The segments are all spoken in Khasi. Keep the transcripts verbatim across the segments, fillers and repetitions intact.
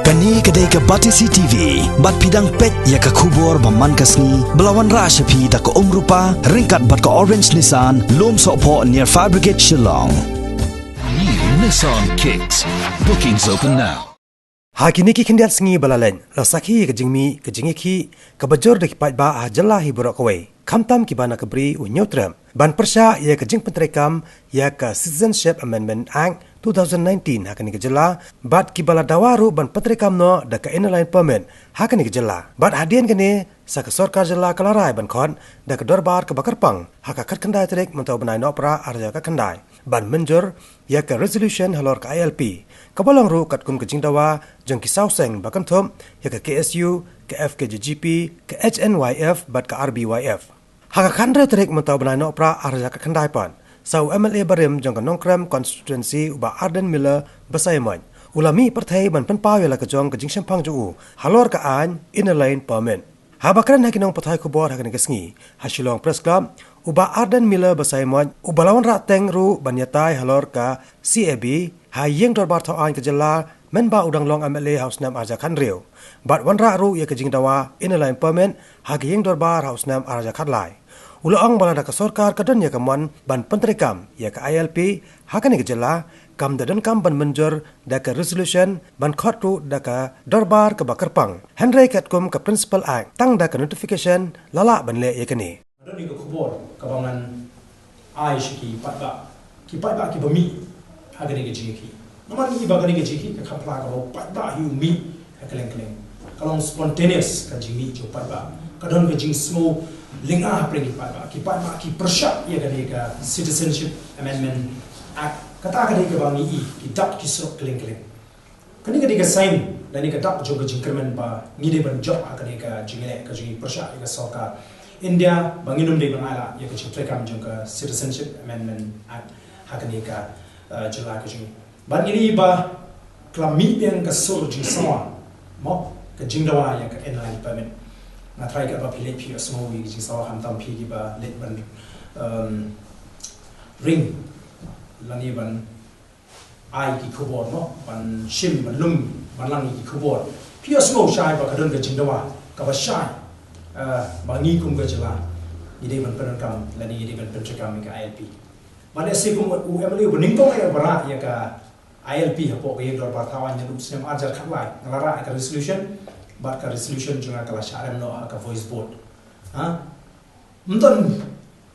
Kane ka dei ka Batesi T V, bad phi dang peit ïa ka khubor ba man ka sngi, ba la wanrah sha phi da ka Umrupa, ryngkat bad ka Orange Nissan, Lumsohphoh near Fire Brigade Shillong. New Nissan Kicks. Bookings open now. Ha kine ki khyndiat sngi ba la leit, la sakhi ïa ka jingmih, ka jingïakhih, kaba jur da ki paidbah ha jylla hi baroh kawei. Khamtam kiba na ka bri u Hynñiewtrep ban pyrshah ïa ka jingpyntreikam ïa ka Citizenship Amendment Act two thousand nineteen ha kane ka jylla, bad kiba la dawa ruh ban pyntreikam noh da ka Inner Line Permit ha kane ka jylla. Bad hadien kane, sa ka sorkar jylla ka la rai ban khot da ka dorbar kaba kyrpang ha ka khatkhyndai tarik mynta u bnai Nohprah arhajar khatkhyndai ban mynjur ïa ka resolution halor ka I L P, kaba long ruh katkum ka jingdawa jong ki saw seng ba kynthup ïa ka K S U, ka F K J G P, ka H N Y F bad ka R B Y F. Ha ka khathynriew tarik mynta u bnai Nohprah arhajar khatkhyndai pat, sa u M L A barim jong ka Nongkrem constituency u Bah Ardent Miller Basaiawmoit u la mih pyrthei ban pynpaw ïa la ka jong ka jingshemphang jong u halor ka aiñ Inner Line Permit. Haba kren ha ki nongpathai khubor ha kane ka sngi ha Shillong Press Club, u Bah Ardent Miller Basaiawmoit uba la wanrah teng ruh ban ïatai halor ka C A B ha ïing dorbar thaw aiñ ka jylla, mynba u dang long M L A ha u snem arhajar khathynriew, bad wanrah ruh ïa ka jingdawa Inner Line Permit ha ka ïing dorbar ha u snem arhajar khatlai. U la ong ba lada ka sorkar ka don ïa ka mon ban pyntreikam ïa ka I L P ha kane ka jylla, kam da donkam ban mynjur da ka resolution ban khot ruh da ka dorbar kaba kyrpang. Hynrei katkum ka Principal Act, tang da ka notification la lah ban leh ïa kane. Don ïa ka khubor kaba ngan ai sha ki paidbah, ki paidbah kiba mih ha kane ka jingïakhih. Namar ngi i ba kane ka jingïakhih ka kham phla kaba u paidbah hi u mih ha kylleng kylleng. Ka long spontaneous ka jingmih jong u paidbah. Ka don ka jingsngew lynga hapdeng ki paidbah. Ki paidbah ki pyrshah ïa kane ka Citizenship Amendment Act. Kata ka dei kaba ngi i, ki dap ki surok kylleng kylleng. Kane ka dei ka sign lane ka dap jong ka jingkyrmen ba ngi dei ban jop ha kane ka jingïaleh, ka jingpyrshah ïa ka sorkar India ba ngin ym dei ban ailad ïa ka jingtreikam jong ka Citizenship Amendment Act ha kane ka, eh, jylla ka jong ngi. Bad ngi i ba ka la mih biang ka sur jingsawa, mo, ka jingdawa ïa ka Inner Line Permit. Nga tharai katba phi leit phi ïohsngew ïa ka jingsawa, khamtam phi kiba leit ban, em, ring lane ban ai ki khubor, mo, ban shim, ban lum, ban lang ïa ki khubor. Phi ïohsngew shai ba ka don ka jingdawa kaba shai, eh, ba ngi kum ka jylla ngi dei ban pyndonkam lane ngi dei ban pyntreikam ïa ka I L P. Ba lehse kum u M L A uba nyngkong eh uba rah ïa ka I L P hapoh ka ïing dorbar thaw aiñ naduh u snem arhajar khatlai, nga la rah ïa ka resolution, bad ka resolution jong nga ka la shah rem noh ha ka voice vote. Ha? Ym don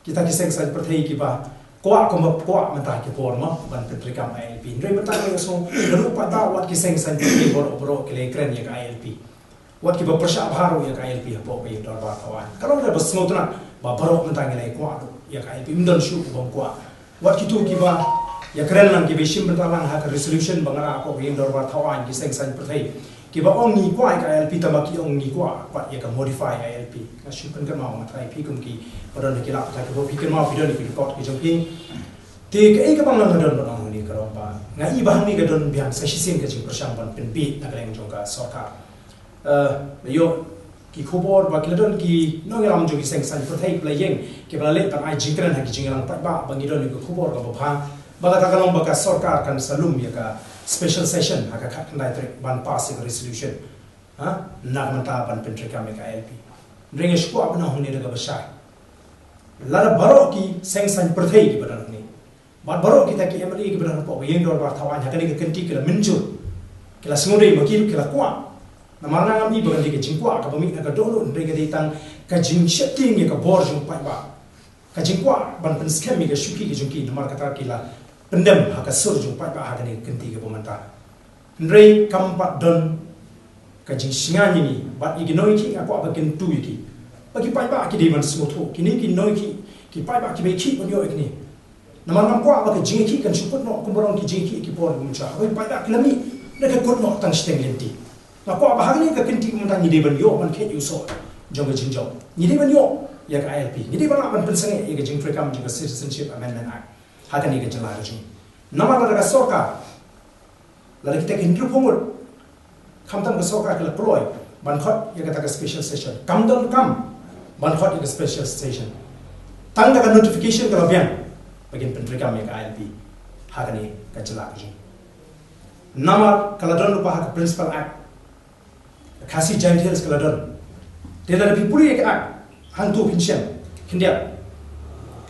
kita ki seng saiñ pyrthei kiba kwah kumba kwah mynta ki por, mo, ban pyntreikam I L P. Hynrei mynta ka ïohsngew naduh pat da wat ki seng saiñ pyrthei baroh baroh ki la ïakren ïa ka I L P. Wat kiba pyrshah bha ruh ïa ka I L P hapoh ka ïing dorbar thaw aiñ. Ka long kaba sngewtynnat ba baroh mynta ngi la ïa kwah ruh ïa ka I L P, ym don shuh uba ym kwah. Wat kito kiba ïakren lang, kiba shim bynta lang ha ka resolution ba nga rah hapoh ka ïing dorbar thaw aiñ, ki seng saiñ pyrthei kiba ong ngi kwah ïa ka I L P, tangba ki ong ngi kwah pat ïa ka modify I L P. Nga shu pynkynmaw, nga tharai phi kum kiba don ha ki lad pathai khubor phi kynmaw, phi don ha ki record ki jong phi. Te kaei kaba nga don ban ong hangne ka long ba nga i ba hangne ka don biang sa shisien ka jingpyrshang ban pynbieit na ka liang jong ka sorkar. Eh, ïoh ki khubor ba ki la don ki nongïalam jong ki seng saiñ pyrthei kiba la ïeng, kiba la leit ban ai jingkren ha ki jingïalang paidbah ba ngi don ïa ka khubor kaba bha ba kata ka long ba ka sorkar kan sa lum ïa ka special session ha ka khatkhyndai tarik ban pass ïa ka resolution. Ha? Na ka mynta ban pyntreikam ïa ka I L P. Hynrei nga shu kwah ban ong hangne da kaba shai. Lada baroh ki seng saiñ pyrthei kiba don hangne, bad baroh kita ki M L A kiba don hapoh ka ïing dorbar thaw aiñ ha kane ka kynti ki la mynjur, ki la sngewdei, ma ki ruh ki la kwah. Namar nga ngam i ba kan dei ka jingkwah kaba mih na ka dohnud, hynrei ka dei tang ka jingsheptieng ïa ka bor jong u paidbah, ka jingkwah ban pynskhem ïa ka shuki ka jong ki, namar kata ki la pyndem ha ka sur jong u paidbah ha kane ka kynti kaba mynta. Hynrei kam pat don ka jingshngaiñ ïa ngi bad ïa ki nongïakhih, nga kwah ba kyntu ïa ki, ba ki paidbah ki dei ban sngewthuh, kine ki nongïakhih, ki paidbah kiba ïakhih ban ïoh ïa kine. Namar ngam kwah ba ka jingïakhih kan shu kut noh kumba long ki jingïakhih ki por mynta. Haba ki paidbah ki la mih, da ka kut noh tang shiteng lynti. Nga kwah ba ha kane ka kynti mynta ngi dei ban ïoh ban khet ïa u soh jong ka jingjop. Ngi dei ban ïoh ïa ka I L P. Ngi dei ban lah ban pynsangeh ïa ka jingtreikam jong ka Citizenship Amendment Act ha kane ka jylla ka jong ngi. Namar lada ka sorkar, lada kita ki hynriewphew ngut, khamtam ka sorkar ki la kloi ban khot ïa kata ka special session, kam donkam ban khot ïa ka special session. Tang da ka notification ka la biang ba kin pyntreikam ïa ka I L P ha kane ka jylla ka jong ngi. Namar ka la don lypa ha ka Principal Act, Khasi Jaintia Hills ka la don. Te lada phi pule ïa ka Act, hangto phin shem, khyndiat.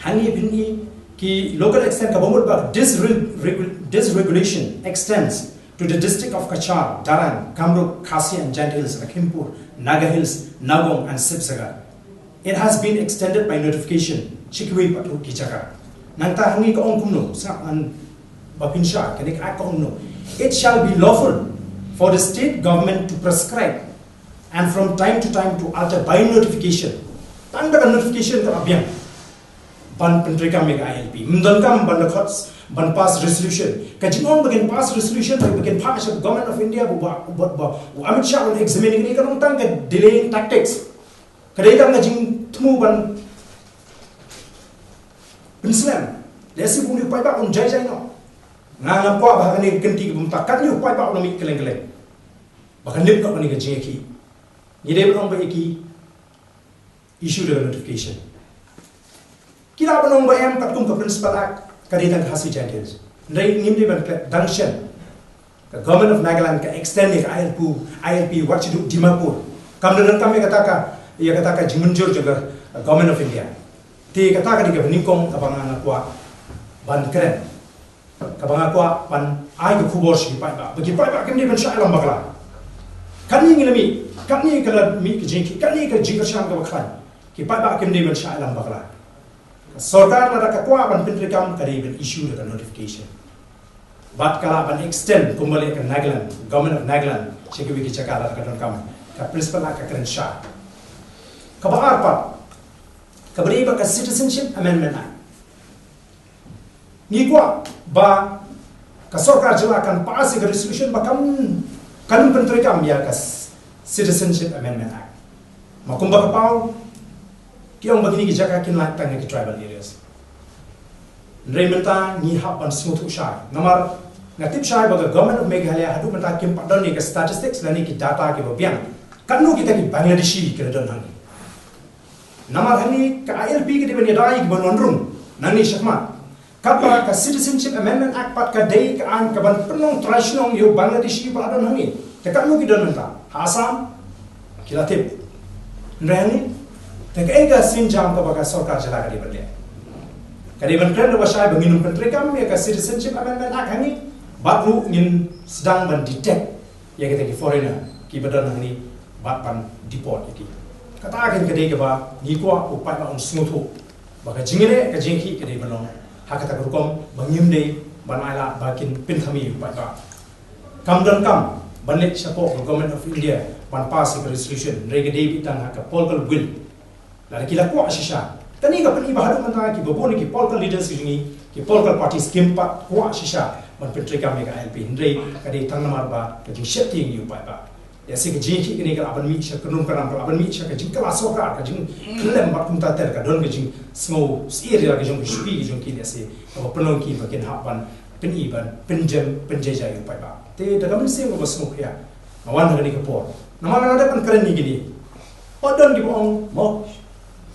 Hangne phin i ki local extent kaba mut ba disre-, regu-, dysregulation extends to the district of Cachar, Darrang, Kamrup, Khasi and Jaintia Hills, Lakhimpur, Naga Hills, Nagaon and Sibsagar. It has been extended by notification. Shi kiwei pat ki jaka. Nangta hangne ka ong kumno, sngap, ngan ba pynshai, kane ka Act ka ong kumno. It shall be lawful for the state government to prescribe and from time to time to alter by notification. Tang da ka notification ka la biang. Ban pyntreikam ïa ka I L P. Ym don kam ban da khot, ban pass resolution. Ka jingong ba kin pass resolution, ba kin pass sha Government of India, ba, ba, ba, ba, u Amit Shah un examine ïa kane, ka long tang ka delaying tactics. Ka dei tang ka jingthmu ban pynslem. Lehse ba une u paidbah un jai jai noh. Nga ngam kwah ba ha kane ka kynti kaba mynta katne u paidbah un mih kylleng kylleng. Ba kan lip noh kane ka jingïakhih. Ngi dei ban ong ba ïa ki issue da ka notification. Ki lah ban ong ba em katkum ka Principal Act ka dei tang Khasi Jaintia Hills. Hynrei ngim dei ban klet dang shen. Ka Government of Nagaland ka extend ïa ka I L P, I L P wat sha Dimapur. Kam da donkam ïa kata ka, ïa kata ka jingmynjur jong ka Government of India. Te kata ka dei kaba nyngkong kaba nga kwah ban kren. Kaba nga kwah ban ai ka khubor sha ki paidbah. Ba ki paidbah kim dei ban shah ïalam bakla. Katne ngi la mih, katne ka la mih ka jingkit, katne ka jingkyrshan kaba khlaiñ. Ki paidbah kim dei ban shah ïalam bakla. Ka sorkar lada ka kwah ban pyntreikam ka dei ban issue da ka notification. Bad ka lah ban extend kumba leh ka Nagaland, Government of Nagaland, sha kiwei ki jaka lada ka donkam. Ka Principal Act ka kren shai. Kaba ar pat, kaba dei ba ka Citizenship Amendment Act. Ngi kwah ba ka sorkar jylla kan pass ïa ka resolution ba kan, kan pyntreikam ïa ka Citizenship Amendment Act. Ma kumba ka paw, ki ong ba kine ki jaka kin lait tang ïa ki tribal areas. Hynrei mynta ngi hap ban sngewthuh shai. Namar nga tip shai ba ka Government of Meghalaya haduh mynta kim pat don ïa ka statistics lane ki data kiba biang. Katno kita ki Bangladeshi ki la don hangne. Namar hangne ka I L P ka dei ban ïada ïa kiba wan rung nangne shakhmat. Katba ka Citizenship Amendment Act pat ka dei ka aiñ kaban pynlong trai shnong ïa u Bangladeshi ba la don hangne. Te katno ki don mynta? Ha Assam ki la tip. Hynrei hangne te kaei ka sienjam kaba ka sorkar jylla ka dei ban leh? Ka dei ban kren da ba shai ba ngin ym pyntreikam ïa ka Citizenship Amendment Act hangne. Bad ruh ngin sdang ban detect ïa kita ki foreigner kiba don hangne bad ban deport ïa ki. Kata kan ka dei kaba ngi kwah u paidbah un sngewthuh ba ka jingïaleh ka jingïakhih ka dei ban long ha kata ka rukom ba ngim dei ban ailad ba kin pynthame u paidbah. Kam donkam ban leit shapoh ka Government of India ban pass ïa ka resolution, hynrei ka dei beit tang ha ka political will. Lada ki la kwah shisha. Kane ka pyni ba haduh mynta kiba bun ki political leaders ki jong ngi, ki political parties kim pat kwah shisha ban pyntreikam ïa ka I L P, hynrei ka dei tang namar ba ka jingsheptieng ïa u paidbah. Lehse ka jingïakhih kane ka lah ban mih sha ka nongkynmaw, ka lah ban mih sha ka jingkylla sorkar, ka jingkhyllem bad kumta ter, ka don ka jingsngew syier ïa la ka jong ka shuki ka jong ki, lehse kaba pynlong ki ba kin hap ban pyni ban pynjem pynjaijai ïa u paidbah. Te da ka mynsiem kaba sngewkhia nga wan ha kane ka por. Namar nga la dep ban kren ïa kine. Pat don kiba ong, mo,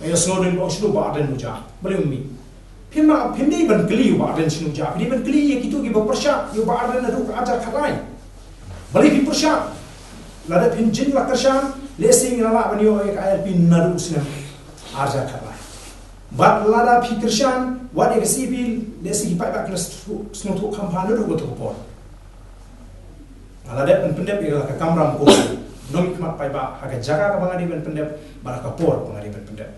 nga ïohsngew don kiba ong shano u Bah Ardent u jah. Balei um mih? Phim, phim dei ban kylli u Bah Ardent shano u jah. Phi dei ban kylli ïa kito kiba pyrshah ïa u Bah Ardent naduh ka arhajar khatlai. Balei phi pyrshah? Lada phin jin la kyrshan, lehse ngi la lah ban ïoh ïa ka I L P naduh u snem arhajar khatlai. Bad lada phi kyrshan wat ïa ka C A P, lehse ki paidbah ki la sngewthuh, sngewthuh kham bha naduh kato ka por. Nga la dep ban pyndep ïa la ka kamram ko nongmihkhmat paidbah ha ka jaka kaba nga dei ban pyndep bad ha ka por ba nga dei ban pyndep.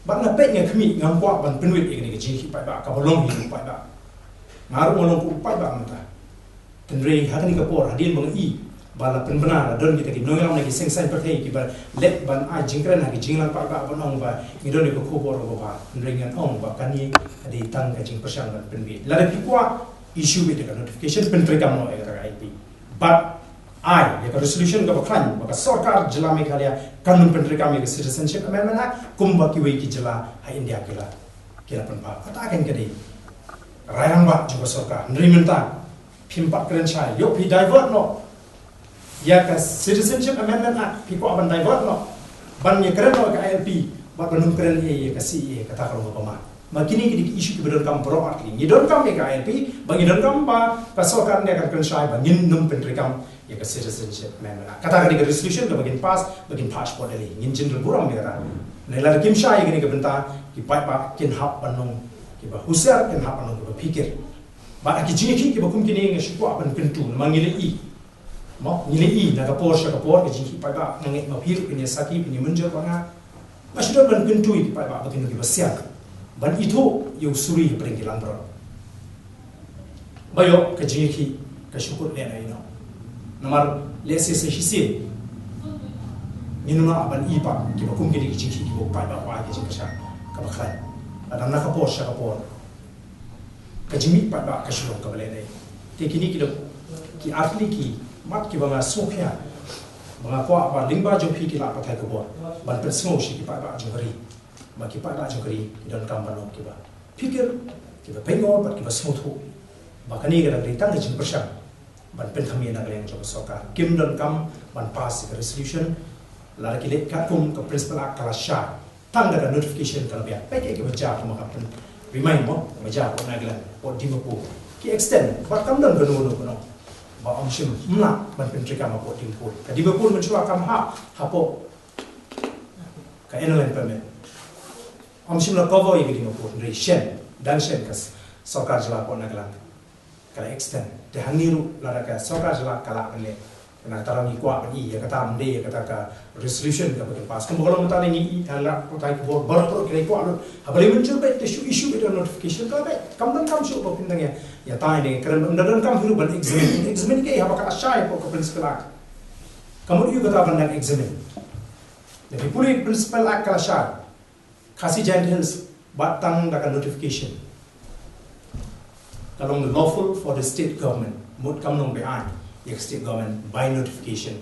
Bad nga peit nga khmih, ngam kwah ban pynwit ïa kane ka jingïakhih paidbah kaba long hi u paidbah. Nga ruh nga long kum u paidbah mynta. Hynrei ha kane ka por hadien ba nga i ba la pynbna, la don kita ki nongïalam na ki seng saiñ pyrthei kiba leh ban ai jingkren ha ki jingïalang paidbah ban ong ba ngi don ïa ka khubor kaba bha. Hynrei ngan ong ba kane ka dei tang ka jingpyrshang ban pynwit. Lada phi kwah, issue beit ïa ka notification, pyntreikam noh ïa kata ka I L P. Bad ai ïa ka resolution kaba khlaiñ ba ka sorkar jylla Meghalaya kan ym pyntreikam ïa ka Citizenship Amendment Act kumba kiwei ki jylla ha India ki la, ki la pynpaw. Kata kan ka dei rai rangbah jong ka sorkar. Hynrei mynta phim pat kren shai, ïoh phi divert noh ïa ka Citizenship Amendment Act, phi kwah ban divert noh ban ïakren noh ïa ka I L P bad ban ym kren ïa ka C A A, kata ka long kaba ma. Ma kine ki dei ki issue kiba donkam baroh artylli. Ngi donkam ïa ka I L P ba ngi donkam ba ka sorkar India kan kren shai ba ngin ym pyntreikam ïa ka citizenship amendment. Kata ka dei ka resolution kaba kin pass, ba kin pass por Delhi. Ngin jin burom ïa kata. Ne la kim shai ïa kane ka bynta, ki paidbah kin hap ban long kiba husiar, kin hap ban long kiba phikir. Bad ha ki jingïakhih kiba kum kine nga shu kwah ban kyntu, namar ngi la i. Mo, ngi la i na ka por sha ka por, ka jingïakhih paidbah, nga ngeit ma phi ruh phin ïa sakhi, phin ïa mynjur bad nga. Nga shu don ban kyntu ïa ki paidbah ba kin long kiba siang ban ithuh ïa u suri hapdeng ki langbrot. Ba ïoh ka jingïakhih ka shu kut lehnoh. Namar lehse sa shisien ngin ym lah ban i pat kiba kum kine ki jingïakhih kiba u paidbah u ai ka jingkyrshan kaba khlaiñ. Lada na ka por sha ka por ka jingmih paidbah ka shu long kaba lehnoh. Te kine ki dei ki artylli ki mat kiba nga sngewkhia, ba nga kwah ba lyngba jong phi ki lad pathai khubor ban pynsngew sha ki paidbah jong ka ri, ba ki paidbah jong ka ri ki donkam ban long kiba phikir, kiba pynngor bad kiba sngewthuh ba kane ka dang dei tang ka jingpyrshang ban pynthame na ka liang jong ka sorkar. Kim donkam ban pass ïa ka resolution. Lada ki leit katkum ka Principal Act ka la shai, tang da ka notification ka la biang. Peit kiba jia, kumba ka pyn remind mo, ba jia hapoh Nagaland, hapoh Dimapur. Ki extend, bad kam don kano kano kano ba ym shym, ym lah ban pyntreikam hapoh Dimapur. Ka Dimapur mynshuwa kam hap hapoh ka Inner Line Permit. Ym shym la cover ïa ka Dimapur, hynrei shen, dang shen ka s-, sorkar jylla hapoh Nagaland ka la extend. Te hangne ruh lada ka sorkar jylla ka lah ban leh, na kata ngi kwah ban i ïa kata, ym dei ïa kata ka resolution kaba kin pass. Kumba ka long mynta ngi i ha lad pathai khubor baroh baroh ki la kwah lut. Haba la mynjur beit te shu issue beit da notification ka la beit. Kam donkam shuh ba phin dang ïa, ïa tai ne kren, ym donkam hi ruh ban examine. Examine kaei haba ka la shai hapoh ka Principal Act? Ka mut ïa kata ban dang examine. Lada phi pule Principal Act ka la shai. Khasi Jaintia Hills, bad tang da ka notification ka long lawful for the state government. Mut kam long beaiñ ïa ka state government by notification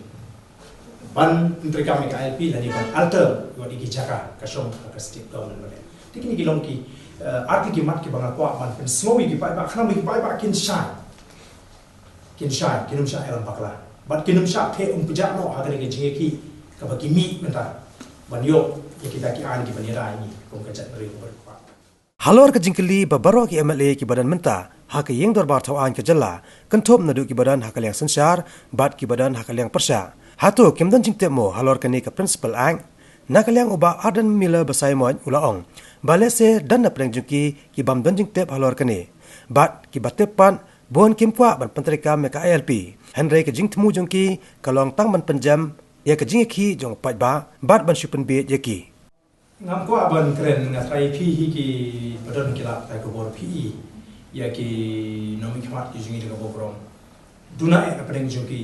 ban pyntreikam ïa ka I L P lane ban alter ïa ki jaka ka shong ha ka state government bad. Te kine ki long ki, eh, artylli ki mat kiba nga kwah ban pynsngew ïa ki paidbah, khnang ba ki paidbah kin shai. Kin shai, kin ym shah ïalam bakla. Bad kin ym shah theh umphniang noh ha kane ka jingïakhih kaba ki mih mynta ban ïoh ïa kita ki aiñ kiban ïada ïa ngi kum ka jaitbynriew kaba riewpaidbah. Halor ka jingkylli ba baroh ki M L A kiba don mynta ha ka ïing dorbar thaw aiñ ka jylla, kynthup naduh kiba don ha ka liang synshar bad kiba don ha ka liang pyrshah, hato kim don jingtip mo halor kane ka Principal Act? Na ka liang u Bah Ardent Miller Basaiawmoit u la ong ba lehse don na pdeng jong ki ki bym don jingtip halor kane, bad kiba tip pat bun kim kwah ban pyntreikam ïa ka I L P, hynrei ka jingthmu jong ki ka long tang ban pynjem ïa ka jingïakhih jong u paidbah bad ban shu pynbieit ïa ki. Ngam kwah ban kren, nga tharai phi hi kiba don ki lad pathai khubor phi i ïa ki nongmihkhmat ki jong ngi da kaba burom. Duna eh na pdeng jong ki,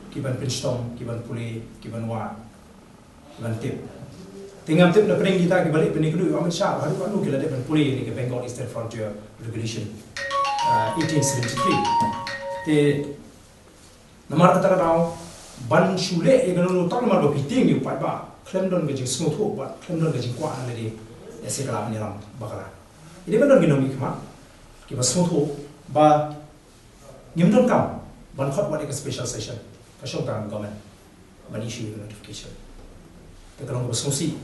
kiban pynshitom, kiban pule, kiban wad, kiban tip. Te ngam tip na pdeng kita kiba leh pynïakynduh ïa u Amit Shah, haduh katno ki la dep ban pule ïa kane ka Bengal Eastern Frontier Regulation, ah, eighteen seventy-three. Te namar kata ka daw ban shu leh ïa kano kano tang namar ba phi tieng ïa u paidbah, khlem don ka jingsngewthuh bad khlem don ka jingkwah na lade, ïa se ka la ban ïalam bakla. Ïa dei ban don ki nongmihkhmat kiba sngewthuh ba ngim donkam ban khot wat ïa ka special session, ka shong tang ka government ban issue ïa ka notification. Te ka long kaba sngewsih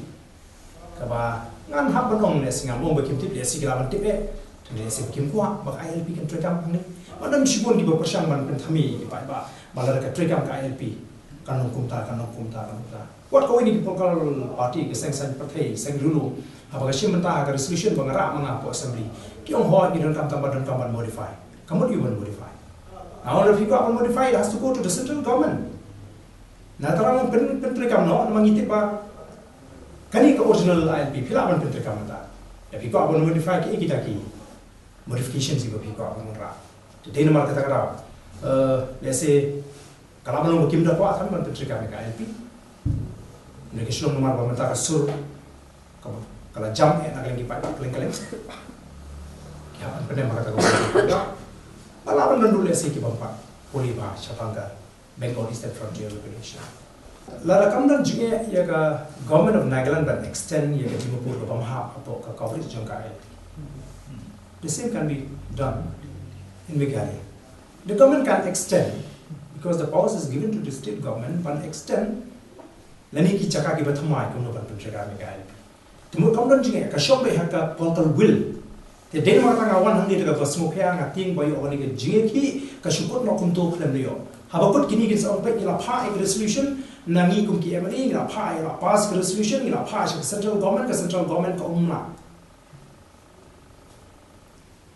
kaba ngan hap ban ong, lehse ngam ong ba kim tip, lehse ki lah ban tip eh. Te lehse ba kim kwah ba ka I L P kan treikam hangne. Ba don shibun kiba pyrshang ban pynthame ïa ki paidbah ba lada ka treikam ka I L P kan long kumta, kan long kumta, kan long kumta. Wat kawei na ki political party, ka seng saiñ pyrthei, seng riewlum, haba ka shim bynta ha ka resolution ba nga rah ma nga hapoh assembly, ki ong hooid ngi donkam, tang ba donkam ban modify. Ka mut ïa u ban modify? Now lada phi kwah ban modify, it has to go to the central government. Na tara ngan pyn, pyntreikam noh, namar ngi tip ba kane ka original I L P phi lah ban pyntreikam mynta. Lada phi kwah ban modify, kiei kita ki modifications kiba phi kwah ban wanrah? Te dei namar kata ka daw, eh, lehse ka lah ban long ba kim da kwah tang ban pyntreikam ïa ka I L P. Hynrei ka shu long namar ba mynta ka sur ka, ka la jam eh na ka liang ki paidbah kylleng kylleng. Ki hap ban pyndem ha kata ka por. Ba lah ban don ruh lehse ki bym pat pule bha shaphang ka Bengal Eastern Frontier Regulation. Lada kam don jingeh ïa ka Government of Nagaland ban extend ïa ka Dimapur ka bym hap hapoh ka coverage jong ka I L P, the same can be done in Meghalaya. The government can extend, because the powers is given to the state government ban extend lane ki jaka kiba thymmai kumno ban pyntreikam ïa ka I L P. Te mut kam don jingeh, ka shong beit ha ka political will. Te dei namar kata nga wan hangne da kaba sngewkhia, nga tieng ba ïoh kane ka jingeh ki ka shu kut noh kumto khlem da ïoh Haba kut kine kin sa ong peit ngi la phah ïa ka resolution, na ngi kum ki M L A ngi la phah, ngi la pass ka resolution, ngi la phah sha ka central government, ka central government ka um lah.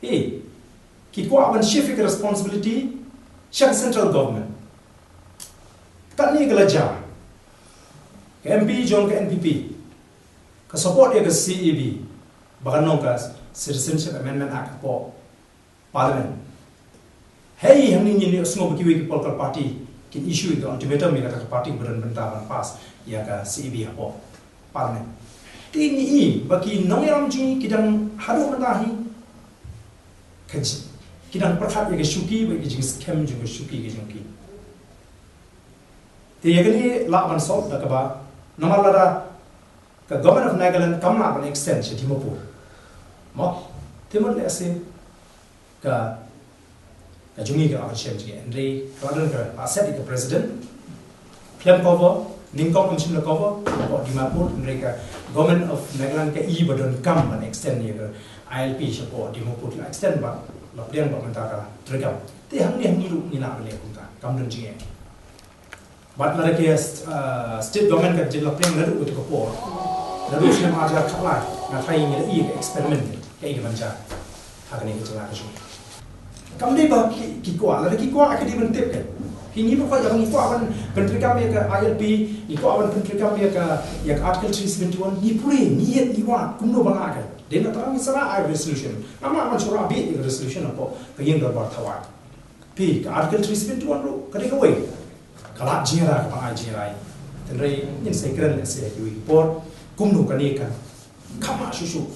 Eh, ki kwah ban shift ïa ka responsibility sha ka central government. Katne ka la jia. Ka M P jong ka N P P ka support ïa ka C A B, ba kan long ka Citizenship Amendment Act hapoh Parliament. Hei, hangne ngin ïohsngew ba kiwei ki political party kin issue ïa ka ultimatum ïa kata ka party ba don bynta ban pass ïa ka C A B hapoh Parliament. Te ngi i ba ki nongïalam jong ngi ki dang haduh mynta hi ka ji-, ki dang pyrkhat ïa ka shuki bad ka jingskhem jong ka shuki ka jong ki. Te ïa kane lah ban solve da kaba, namar lada ka Government of Nagaland kam lah ban extend sha Dimapur, mo, te mut lehse ka, ka jong ngi ka lah ban shem jingeh, hynrei ka la don ka, la set ïa ka precedent. Khlem cover, nyngkong kam shym la cover hapoh Dimapur, hynrei ka Government of Nagaland ka i ba donkam ban extend ïa ka I L P shapoh Dimapur, la extend bad la pdiang bad mynta ka treikam. Te hangne hangne ruh ngi lah ban leh kumta, kam don jingeh. Bad lada ka, uh, state government ka jin la pdiang naduh kata ka por, naduh snem ar hajar khatlai, nga tharai ngi la i ka experiment kaei kaban jia ha kane ka jylla ka jong ngi. Kam dei ba ki, ki kwah, lada ki kwah ka dei ban tip ka. Ki, ngi ba kwah, ngi kwah ban pyntreikam ïa ka I L P, ngi kwah ban pyntreikam ïa ka, ïa ka Article three seventy-one, ngi pule, ngi ïeit, ngi wad kumno ba ngah ka. Dei na tang ngi sa ai resolution. Ngam lah ban shu rah bieit ïa ka resolution hapoh ka ïing dorbar Thawaiñ. Phi, ka Article three seventy-one ruh ka dei kawei ka lad jingïarap, ka pang ai jingïarap. Hynrei ngin sa kren lehse ha kiwei ki por kumno kane kan kham ah shuh shuh.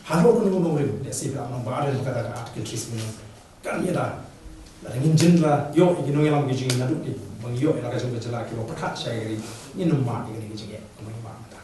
Halor kano kano rim lehse ba nang ba rim kata ka Article three seventy-one kan ïada. Lada ngin jin la ïoh ïa ki nongïalam ki jong ngi naduh ki ba ngi ïoh ïa la ka jong ka jylla kiba pyrkhat sha ïa ka ri, ngin ym mad ïa kane ka jingeh kumba ngi mad mynta.